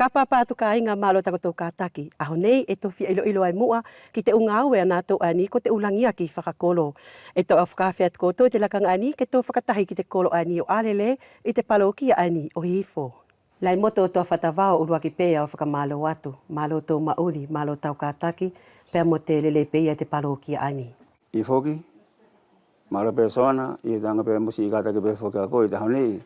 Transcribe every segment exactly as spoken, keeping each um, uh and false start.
Fakaʻapaʻapa atu kāiga, mālō takotou kātaki. ʻAho nei ʻe tou fia iloilo ai muʻa ki te ʻu gāue ʻa nātou ʻaeni ko te ʻu lagiaki fakakolo. ʻE tou ʻau fakaafe atu koutou ʻi te lakaga ʻaeni ke tou fakatahi ki te kolo ʻaeni ʻo Alele ʻi te palokia ʻaeni ʻo Hihifo. Laimoto Toafatavao, ʻuluaki pea ʻe au fakamālō atu. Mālō tou maʻuli, mālō tau kātaki, pea mo te lelei pe ia te palokia ʻaeni. ʻIo foki, mālō pe Soana, ʻi te aga pe mo siʻi kātaki pe foki ʻa koe ʻi te ʻaho nei.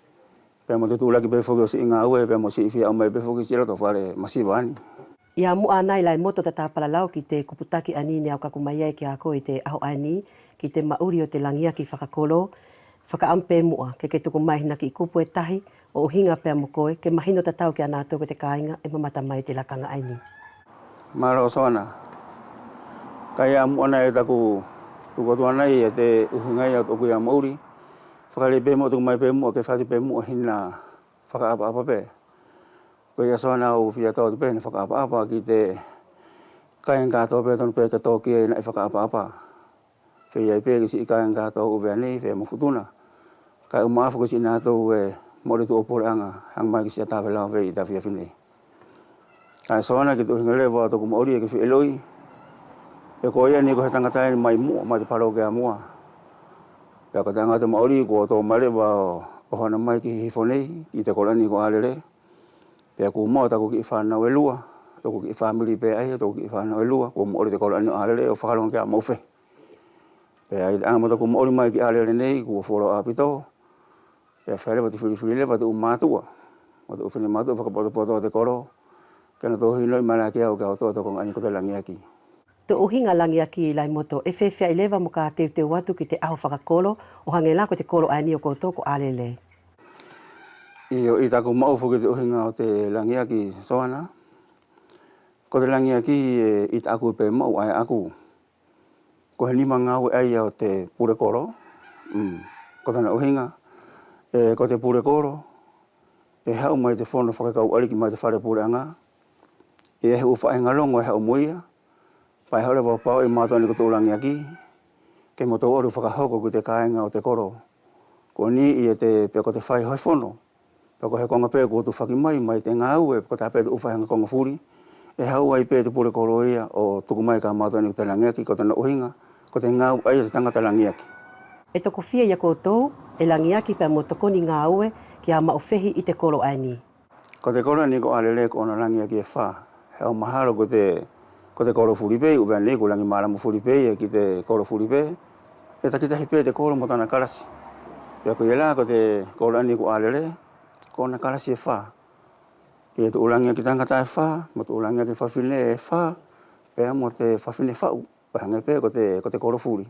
Pea mo te tuʻulaki pe foki ʻo siʻi gāue, pea mo siʻi fia ʻomai pe foki siʻi loto fale masiva ʻaeni. ʻIa muʻa anai Laimoto tata palalau ki te kupu taki ʻaeni neʻe au kaku mai ai kia koe ʻi te ʻaho ʻaeni, ki te maʻuli ʻo te lagiaki fakakolo, fakaʻamu pe muʻa ke ke tuku mai hina kiʻi kupu ʻe tahi, ʻo ʻuhiga pea mo koe, ke mahino tatau kia nātou ko te kāiga ʻe mamata mai ʻi te lakaga ʻaeni. Mālō Soana. Kaʻe ʻamu anai taku tuku atu anai ia te ʻuhiga ia ʻo toku ia maʻuli. Fakalelei pe muʻa tuku mai pe muʻa ke fatu pe muʻa hina fakaʻapaʻapa pe. Koia Soana au fia tau atu pe hina fakaʻapaʻapa ki te kāiga kātoa pe tonu pe ke toki ai naʻi fakaʻapaʻapa. Feia pe ki siʻi kāiga kātoa ʻi ʻUvea nei, feia mo Futuna. Kaʻe ʻuma ʻafu ko siʻi nātou ʻe maʻuli tuʻa puleʻaga, haga mai ki siʻa tavelao fei ʻi te afiafi nei. Kaʻe Soana ki te ʻuhiga leva ʻo toku maʻuli ʻe ke fia iloʻi, ʻe ko ia nei ko he tagata ʻaeni mai muʻa, mai te palokia muʻa. Pea ko te aga ʻo te maʻuli kua tou mai leva ʻo, ʻo ʻohoana mai ki Hihifo nei, ki te kolo ʻaeni ko Alele. Pea kua maʻu taku kiʻi fānau ʻe lua, toku kiʻi famili pe ʻaia, toku kiʻi fānau ʻe lua, kua maʻuli te kolo ʻaeni ʻo Alele ʻo fakalogo kia maʻu fehi. Pea ʻi te aga mo toku maʻuli mai ki Alele nei, kua fualoa ʻaupito. Pea fai leva te filifili leva te ʻu mātuʻa, mo te ʻu finematuʻa fakapotopoto ʻo te kolo, ke natou hinoʻi mai la kia au, kia au toʻo te koga ʻaeni ko te lagiaki. Te ʻuhiga lagiaki Laimoto, ʻe feafeaʻi leva mo ka teuteu atu ki te ʻaho fakakolo, ʻo hage la ko te kolo ʻaeni ʻo koutou ko Alele. ʻIo, ʻi taku maʻu foki te ʻuhiga ʻo te lagiaki Soana. Ko te lagiaki ʻe ʻi taku pe maʻu ʻae ʻaku. Ko he nima gāue ʻaia ʻo te pule kolo. Mm. Ko tana ʻuhiga, ʻe ko te pule kolo, ʻe haʻu mai te fono fakakauʻaliki mai te fale puleʻaga. ʻE ʻi ai he ʻu faʻahiga logo ʻe haʻu mo ia. Pea ʻe haʻu leva ʻo pauʻi matou ʻaeni ko te ʻu lagiaki, ke matou ʻalu fakahoko ki te kāiga ʻo te kolo. Ko ʻeni ia te, pe ko te fai ʻo he fono. Pea ko he koga pe kua tufaki mai, mai te gāue, pe ko tā pe te ʻu faʻahiga koga fuli, ʻe haʻu ai pe te pule kolo ia ʻo tuku mai kia matou ʻaeni ko te lagiaki, ko tana ʻuhiga, ko te gāue ʻaia ʻo te tagata lagiaki. ʻE tokofia ia koutou ʻe lagiaki pea mo tokoni gāue kia maʻu fehi ʻi te kolo ʻaeni. Ko te kolo ʻaeni ko Alele ko ʻona lagiaki ʻe fa. He ʻe au mahalo ko te, ko te kolo fuli pe ʻi ʻUvea nei, ko lagi mālama fuli pe ia ki te kolo fuli pe. ʻE takitahi pe te kolo mo tana kalasi. Pea koia la ko te kolo ʻaeni ko Alele, ko ʻona kalasi ʻe fa. ʻI te ʻu lagiaki tagata ʻe fa, mo te ʻu lagiaki fafine ʻe fa, pea mo te fafine faʻu, pea hage pe ko te, ko te kolo fuli.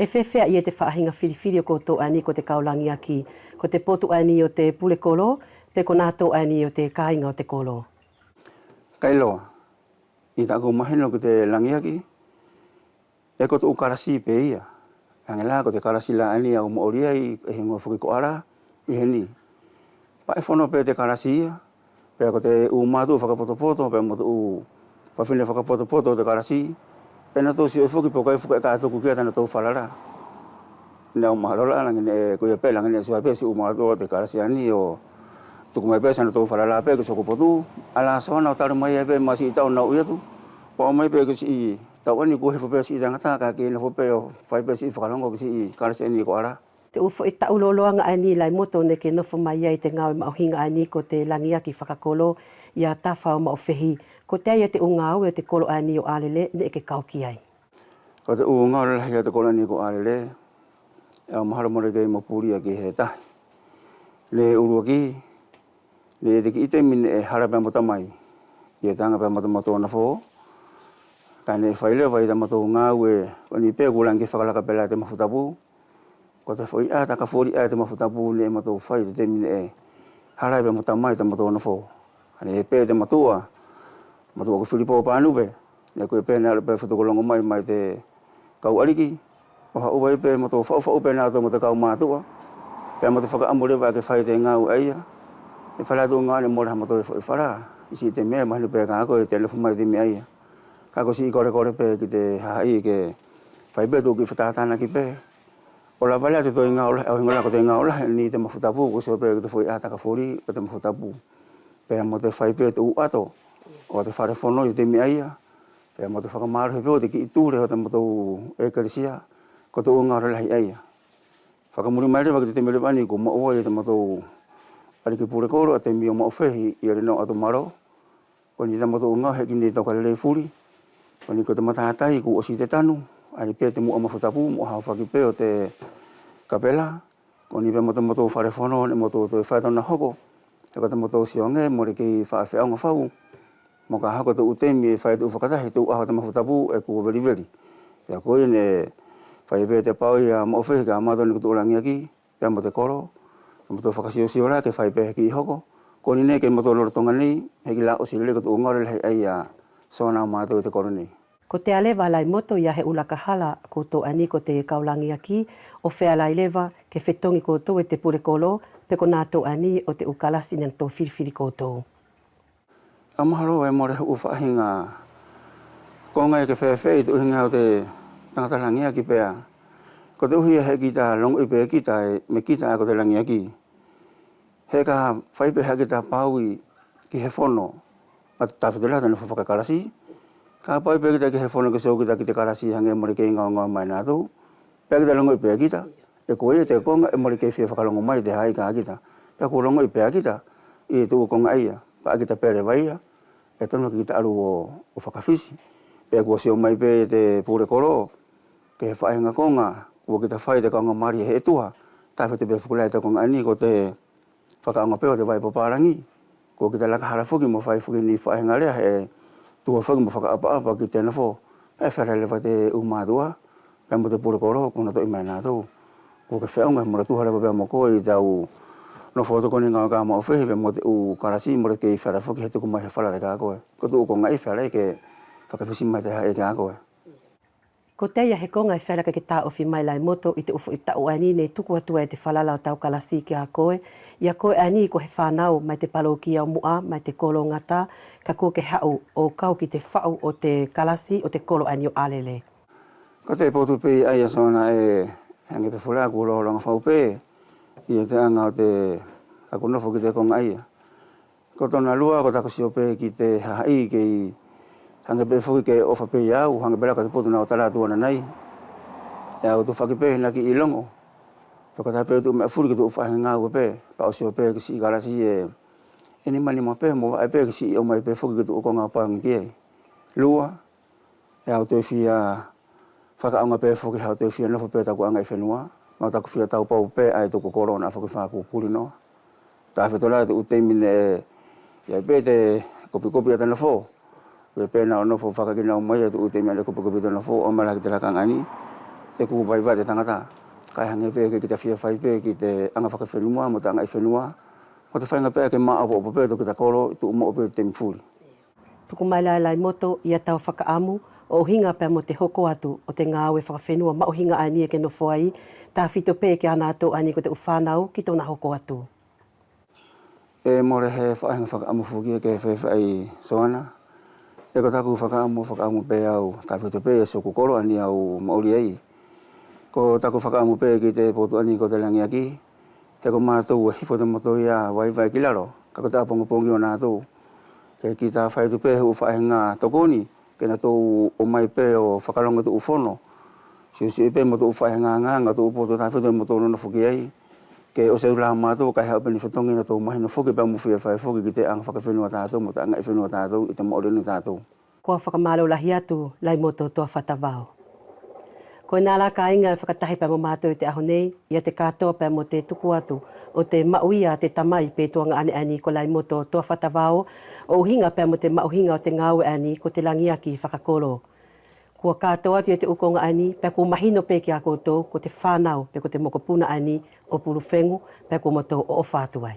ʻE feafeaʻi ia te faʻahiga filifili ʻo koutou ʻaeni ko te kau lagiaki, ko te potu ʻaeni ʻo te pule kolo, pe ko nātou ʻaeni ʻo te kāiga ʻo te kolo? Kailoa, ʻi taku mahino ki te lagiaki, ʻe ko te ʻu kalasi pe ia. Hage la ko te kalasi la ʻaeni ʻe au maʻuli ai, ʻe higoa foki ko ʻAla, ʻi heni. Pea ʻe fono pe te kalasi ia, pea ko te ʻu matuʻa fakapotopoto, pea mo te ʻu fafine fakapotopoto ʻo te kalasi, ʻe natou sio foki pe ko ai foki ʻe ka tuku kia tanatou falala. Neʻe au mahalo la lagi neʻe, koia pe lagi neʻe sio pe siʻi ʻu matuʻa ʻo te kalasi ʻaeni ʻo tuku mai pe siʻanatou falala pe ki Sokopotu, ʻae la Soana ʻo talu mai ai pe ma siʻi taʻu neʻe au ui atu, ʻo ʻomai pe ki siʻi taʻu ʻaeni kua hifo pe siʻi tagata kaʻe kei nofo pe ʻo fai pe siʻi fakalogo ki siʻi kalasi ʻaeni ko ʻAla. Te ʻu foʻi taʻu loloaga ʻaeni Laimoto neʻe ke nofo mai ai ʻi te gaue maʻuhiga ʻaeni ko te lagiaki fakakolo ia tafa ʻo maʻu fehi, kotea ia te ʻu gaue ʻo te kolo ʻaeni ʻo Alele neʻe ke kau ki ai? Ko te ʻu gaue lalahi ʻa te kolo ʻaeni ko Alele, ʻe au mahalo mole kei mapulia ki he tahi. Neʻe ʻuluaki, neʻe ʻi te kiʻi temi neʻe hala pea mo tamai ia te aga pea mo tamatou nofo, kaʻe neʻe fai leva ia tamatou gaue, ko ʻeni pe kua lagi fakalaka pe la te mafu tapu. Ko te foʻi ʻataka fuli ʻae te mafu tapu neʻe matou fai ʻi te temi neʻe hala pea mo tamai tamatou nofo. Neʻe pe te matuʻa, matuʻa ko Filipo Panuve, neʻe koia pe neʻe alu pe fotokologo mai, mai te kau ʻaliki, ʻo haʻu ai pe matou faʻufaʻu pe natou mo te kau matuʻa, pea mo te fakaʻamu leva ke fai te gaue ʻaia. Neʻe fai la te ʻu gaue neʻe mole hamatou foʻi falala, ʻi siʻi temi ʻe mahino pe kia koe te nofo mai temi ʻaia. Kaʻe ko siʻi kolekole pe ki te hahaʻi ke fai pe tuʻu kiʻi fetatanaki pe. ʻO lava lea te toe gaue lahi, ʻauhiga la ko te gaue lahi ʻaeni ʻi te mafu tapu, ko sio pe ki te foʻi ʻataka fuli ʻo te mafu tapu. pea mo te fai pe te ʻu ʻato ʻo te fale fono ʻi te temi ʻaia, pea mo te fakamalohi pe ʻo te kiʻi tule ʻo te motou ʻekelesia, ko te ʻu gaue lalahi ʻaia. Fakamuli mai leva ki te temi leva ʻaeni kua maʻu ai e te motou ʻaliki pule kolo ʻa Temi ʻo Maʻufehi ia Lenoa Tumalo. Ko ʻeni te motou gaue heʻeki nei taukalelei fuli. Ko ʻeni ko te matatai kua ʻosi te tanu, ʻaeni pe te muʻa mafutapu mo haofaki pe ʻo te kapela. Ko ʻeni pe mo te motou fale fono neʻe motou toe fai tona hoko, he ko te motou sioge mole kei faʻa feʻauga fau. Moka hoko te ʻu temi ʻe fai te ʻu fakatahi te ʻu ʻaho ʻo te mafutapu ʻe kua veliveli. Pea ko ia neʻe fai pe te pau ia Maʻufehi kia matou ʻaeni ko te ʻu lagiaki pea mo te kolo, ke motou fakasiosio la ke fai pe he kiʻi hoko. Ko ʻeni neʻe kei motou lolotoga nei, heʻeki la ʻosi lelei ko te ʻu gaue lalahi ʻaia Soana ʻa matou ʻi te kolo nei. Kotea leva Laimoto ia he ʻu lakahala, koutou ʻaeni ko te kau lagiaki, ʻo feala ai leva ke fetogi koutou e te pule kolo, pe ko natou ʻaeni ʻo te ʻu kalasi neʻe natou filifili koutou. ʻE mahalo ʻe mole he ʻu faʻahiga koga ʻe ke feafeaʻi te ʻuhiga ʻo te tagata lagiaki pea ko te ʻuhi ʻe heʻeki ta logoʻi pe kita ʻe, mo kita ʻae ko te lagiaki. He ka fai pe ha kita pauʻi ki he fono, ʻa tafito la tana fakakalasi. Ka pauʻi pe kita ki he fono ke sio kita ki te kalasi hage mole kei gaugau mai natou. Pea kita logoʻi pe kita, ʻe ko ia te koga ʻe mole kei fia fakalogo mai te haʻi kia kita. Pea kua logoʻi pe kita ʻi te ʻu koga ʻaia, pea kita pele vaia, ʻe tonu ke kita alu ʻo, ʻo fakafisi. Pea kua sio mai pe te pule kolo, ke he faʻahiga koga kua kita fai te kaugamalie he tuha, tafito pe foki la ʻi te koga ʻaeni ko te fakaʻaoga pe ʻo te vai papalagi. Ko kita lakahala foki mo fai foki ni faʻahiga lea he tuha foki mo fakaʻapaʻapa ki te nofo. ʻE feala leva te ʻu matuʻa pea mo te pule kolo kua natou ʻi mai natou. Kua ke feʻauga mo te tuha leva pea mo koe ʻi tau nofo tokoni gaue kia Maʻufehi pea mo te ʻu kalasi mole kei feala foki he tuku mai he falala kia koe. Ko te ʻu koga ʻe feala ke fakafisi mai te haʻi kia koe. Kotea he koga ʻe feala ke ke taʻofi mai Laimoto ʻi te ʻu foʻi taʻu ʻaeni neʻe tuku atu ai te falala ʻo tau kalasi kia koe. Ia koe ʻaeni ko he fanau mai te palokia ʻo Muʻa, mai te kolo ʻo Gata, kaʻe kua ke haʻu ʻo kau ki te faʻu ʻo te kalasi ʻo te kolo ʻaeni ʻo Alele. Ko te potu pe ʻaia Soana ʻe hage pe foki la kua lologa fau pe ia te aga ʻo te, ʻaku nofo ki te koga ʻaia. Ko tona lua, ko taku sio pe ki te hahaʻi kei hage pe foki ke ʻofa pe ia au, hage pe la ko te potu neʻe au tala atu ʻanai. ʻE au tufaki pe he ʻu kiʻi logo. Pea ko taku pe ʻu meʻa fuli ki te ʻu faʻahiga gaue pe, pea au sio pe ki siʻi kalasi ʻe, ʻe nimanima pe mo vaʻe pe ki siʻi ʻomai pe foki ki te ʻu koga pagi ki ai. Lua, ʻE au toe fia fakaʻaoga pe foki, ʻe au toe fia nofo pe taku agaʻifenua mo taku fia taupau pe ʻae tuku kolo ʻaena foki fakupuli noa. Tafito la te ʻu temi neʻe ʻi ai pe te kopikopi ʻa te nofo. Pe pe neʻe au nofo fakakina ʻo mai ia te ʻu temi ʻae neʻe kopikopi te nofo ʻo mai la ki te lakaga ʻaeni. ʻE kua vaivai te tagata. Kaʻe hage pe ke kita fia fai pe ki te aga fakafenua mo te agaʻifenua mo te faiga pe ʻae ke maopoopo pe to kita kolo ʻi te ʻu moʻo pe temi fuli. Tuku mai la Laimoto ia tau fakaʻamu ʻo ʻuhiga pea mo te hoko atu ʻo te gaue fakafenua maʻuhiga ʻaeni ʻe ke nofo ai, tafito pe kia natou ʻaeni ko te ʻu fanau ki tona hoko atu. ʻE mole he faʻahiga fakaʻamu foki ʻe ke feafeaʻi Soana. ʻE ko taku fakaʻamu, fakaʻamu pe au tafito pe ia siʻoku kolo ʻaeni au maʻuli ai. Ko taku fakaʻamu pe ki te potu ʻaeni ko te lagiaki. He ko matou ʻe hifo te moto ia vaivai ki lalo, kaʻe ko te ʻapogipogi ʻo natou. Ke kita fai atu pe he ʻu faʻahiga tokoni ke natou ʻomai pe ʻo fakalogo te ʻu fono. Siʻosiʻo pe mo te ʻu faʻahiga agaga, te ʻu potu tafito ʻe motou nonofo ki ai. Ke ʻosi atu la matou kaʻe haʻu pe ni fetogi natou mahino foki pea mo fia fai foki ki te aga fakafenua ʻa tatou mo te agaʻifenua ʻa tatou ʻi te maʻuli ʻaeni ʻa tatou. Kua fakamalo lahi atu Laimoto Toafatavao. Koʻena la kaiga ʻe fakatahi pea mo matou ʻi te ʻaho nei, ia te katoa pea mo te tuku atu ʻo te maʻu ia ʻa te tamai pe tuagaʻane ʻaeni ko Laimoto Toafatavao, ʻo ʻuhiga pea mo te maʻuhiga ʻo te gaue ʻaeni ko te lagiaki fakakolo. Kua katoa atu ia te ʻu koga ʻaeni, pea kua mahino pe kia koutou ko te fanau pe ko te mokopuna ʻaeni ʻo Pulufegu, pea kua matou ʻoʻofa atu ai.